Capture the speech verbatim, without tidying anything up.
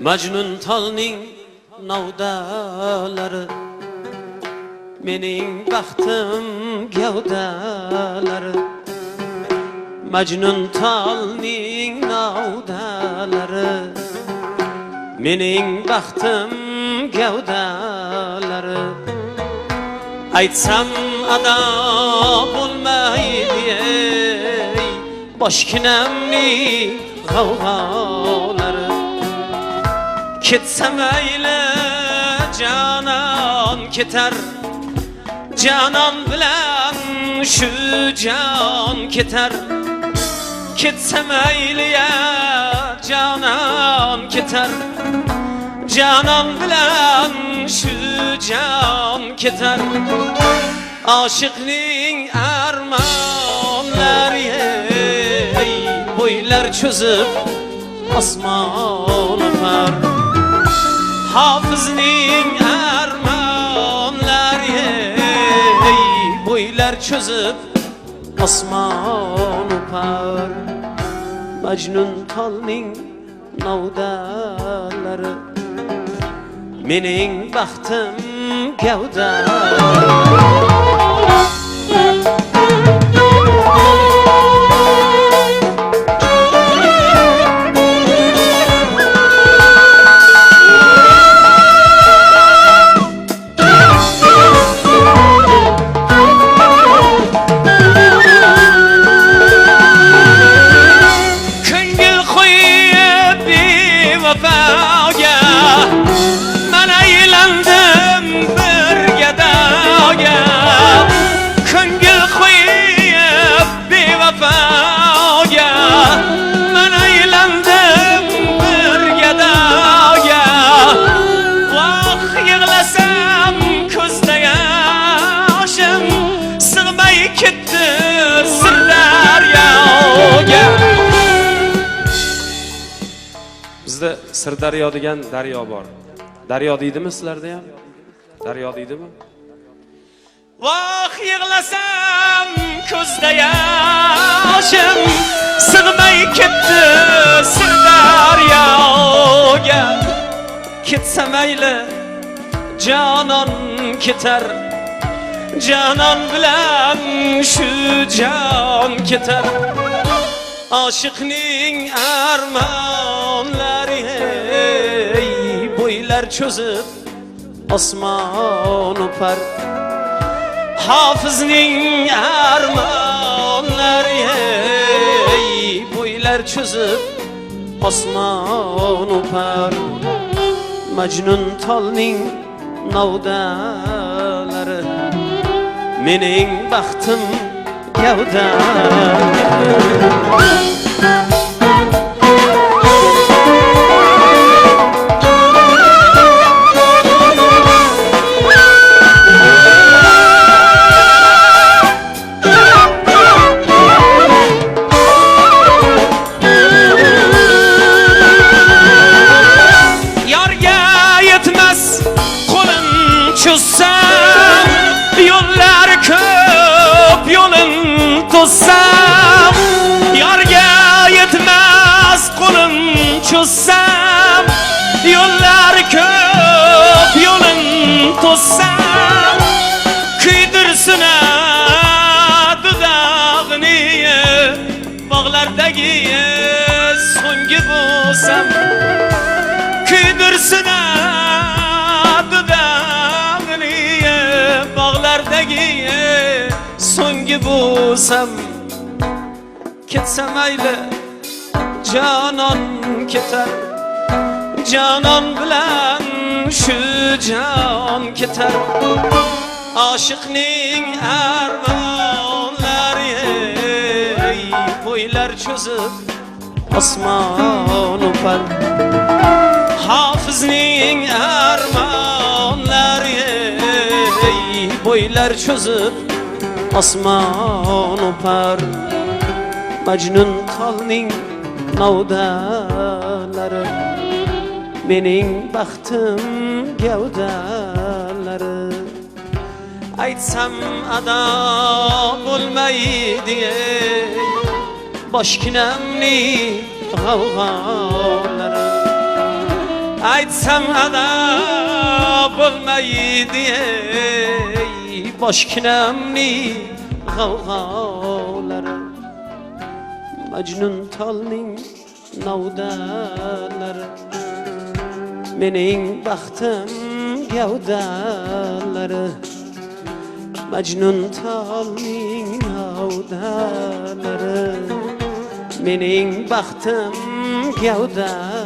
مەجنۇن تالنىڭ ناۋدالىرى، مېنىڭ بەختىم گەۋدىلىرى. مەجنۇن تالنىڭ ناۋدالىرى، مېنىڭ بەختىم گەۋدىلىرى. ئېيتسام ئادا بولمايدۇ، ئەي، باش كۈنەمنى غەۋغالار. كەتسەم مەيلى جانان كېتەر، جانان بىلەن شۇ جان كېتەر. كەتسەم مەيلى جانان كېتەر، جانان بىلەن شۇ جان كېتەر. ئاشىقنىڭ ئارمانلىرى، ھەي، بويلار چۆزۈپ ئاسمان ئوپار. ھافىزنىڭ ئارمانلىرى، ھەي، بويلار چۆزۈپ ئاسمان ئوپار. مەجنۇن تالنىڭ ناۋدالىرى، مېنىڭ بەختىم گەۋدە. كۆڭۈل قويۇپ بىۋاپاغا، مەن ئايلاندىم بىر گاداغا. كۆڭۈل قويۇپ بىۋاپاغا، مەن ئايلاندىم بىر گاداغا. ۋاھ، يىغلاسام كۆزدە ياشىم، سىغماي كەتتى سىردەرياغا. بىزدە سىردەريا دېگەن دەريا بار. دەريا دەيدىمۇ سىلەردە ھەم؟ دەريا دەيدىمۇ؟ ۋاھ، يىغلاسام كۆزدە ياشىم، سىغماي كەتتى سىردەرياغا. كەتسەم مەيلى جانان كېتەر، جانان بىلەن شۇ جان كېتەر. ئاشىقنىڭ ئارمانلىرى، ھەي، بويلار چۆزۈپ ئاسمان ئوپار. ھافىزنىڭ ئارمانلىرى، ھەي، بويلار چۆزۈپ ئاسمان ئوپار. مەجنۇن تالنىڭ ناۋدالىرى، مېنىڭ بەختىم گەۋدە. يارغا يەتمەس قولۇم چۈشسەم، يوللار كۆپ يولۇم توسسام. يارغا يەتمەس قولۇم چۈشسەم، يوللار كۆپ يولۇم توسسام. كۆيدۈرسۇن دۇداغنى باغلاردەك سۆڭگى بولسام، كۆيدۈرسۇن دۇداغنى باغلاردەك سۆڭگى بولسام. كەتسەم مەيلى جانان كېتەر، جانان بىلەن شۇ جان كېتەر. ئاشىقنىڭ ئارمانلىرى، ھەي، بويلار چۆزۈپ ئاسمان ئوپار. ھافىزنىڭ ئارمانلىرى، ھەي، بويلار چۆزۈپ ئاسمان ئوپار. مەجنۇن تالنىڭ ناۋدالىرى، مېنىڭ بەختىم گەۋدىلىرى. ئېيتسام ئادا بولمايدۇ، باش كۈنەمنى غەۋغالىرى. ئېيتسام ئادا بولمايدۇ، ئەي، بوش كۈنۈمنى غەۋغالىرى. مەجنۇن تالنىڭ ناۋدالىرى، مېنىڭ بەختىم گەۋدىلىرى. مەجنۇن تالنىڭ ناۋدالىرى، مېنىڭ بەختىم گەۋدىلىرى.